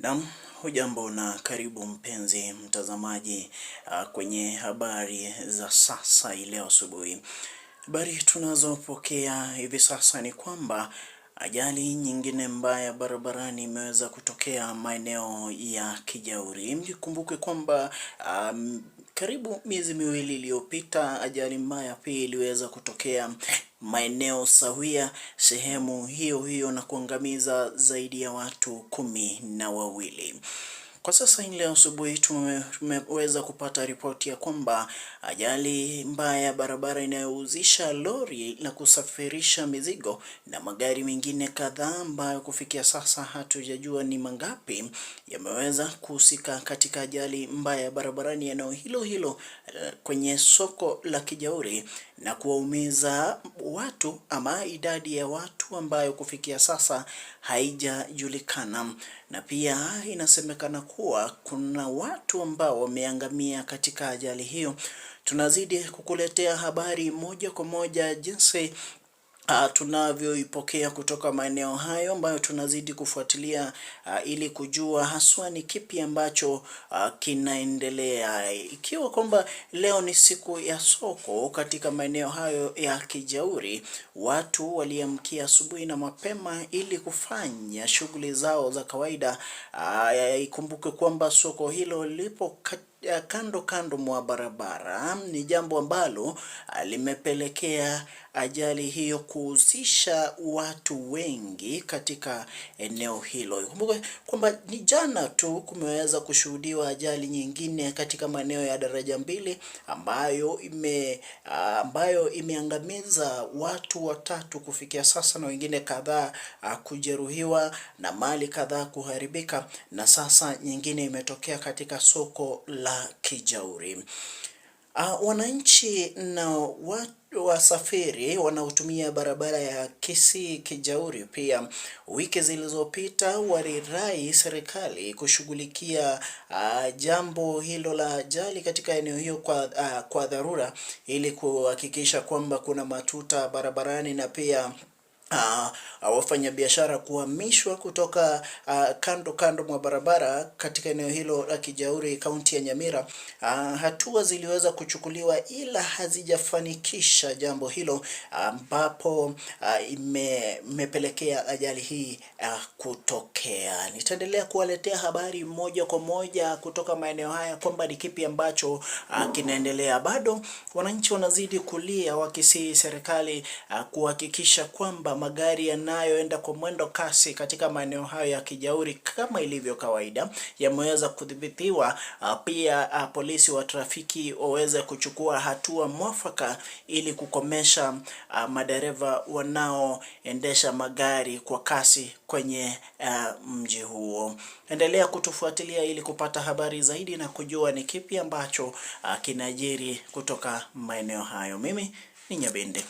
Naam, hujambo na karibu mpenzi mtazamaji kwenye habari za sasa leo asubuhi. Habari tunazopokea hivi sasa ni kwamba ajali nyingine mbaya barabarani imeweza kutokea maeneo ya Kijauri. Mjikumbuke kwamba karibu miezi 2 iliyopita ajali mbaya pia iliweza kutokea maeneo sawia sehemu hiyo hiyo na kuangamiza zaidi ya watu 12. Kwa sasa leo asubuhi tumeweza kupata ripoti ya kwamba ajali mbaya ya barabara inayohusisha lori la kusafirisha mizigo na magari mengine kadhaa ambayo kufikia sasa hatujajua ni mangapi yameweza kuhusika katika ajali mbaya ya barabarani eneo hilo hilo kwenye soko la Kijauri na kuwaumiza watu ama idadi ya watu ambayo kufikia sasa haijajulikana. Na pia inasemekana kuwa kuna watu ambao wameangamia katika ajali hiyo. Tunazidi kukuletea habari moja kwa moja jinsi tunavyoipokea kutoka maeneo hayo ambayo tunazidi kufuatilia ili kujua haswa ni kipi ambacho kinaendelea. Ikiwa kwamba leo ni siku ya soko katika maeneo hayo ya Kijauri, watu waliamkia asubuhi na mapema ili kufanya shughuli zao za kawaida. Ikumbuke kwamba soko hilo lipo kando kando mwa barabara. Ni jambo ambalo limepelekea ajali hiyo kuhusisha watu wengi katika eneo hilo. Kumbuka kwamba ni jana tu kumeweza kushuhudiwa ajali nyingine katika maeneo ya daraja 2 ambayo imeangamiza watu 3 kufikia sasa na wengine kadhaa kujeruhiwa na mali kadhaa kuharibika, na sasa nyingine imetokea katika soko la Kijauri. Wananchi na wasafiri wanaotumia barabara ya Kisii Kijauri pia wiki zilizopita walirai serikali kushughulikia jambo hilo la ajali katika eneo hiyo kwa dharura ili kuhakikisha kwamba kuna matuta barabarani na pia wafanyabiashara kuhamishwa kutoka kando kando mwa barabara katika eneo hilo la Kijauri, kaunti ya Nyamira. Hatua ziliweza kuchukuliwa ila hazijafanikisha jambo hilo, ambapo imepelekea ajali hii kutokea. Nitaendelea kuwaletea habari moja kwa moja kutoka maeneo haya kwamba ni kipi ambacho kinaendelea. Bado wananchi wanazidi kulia wakisihi serikali kuhakikisha kwamba magari yanayoenda kwa mwendo kasi katika maeneo hayo ya Kijauri kama ilivyo kawaida yameweza kudhibitiwa. Pia polisi wa trafiki waweze kuchukua hatua mwafaka ili kukomesha madereva wanaoendesha magari kwa kasi kwenye mji huo. Endelea kutufuatilia ili kupata habari zaidi na kujua ni kipi ambacho kinajiri kutoka maeneo hayo. Mimi ni Nyabende.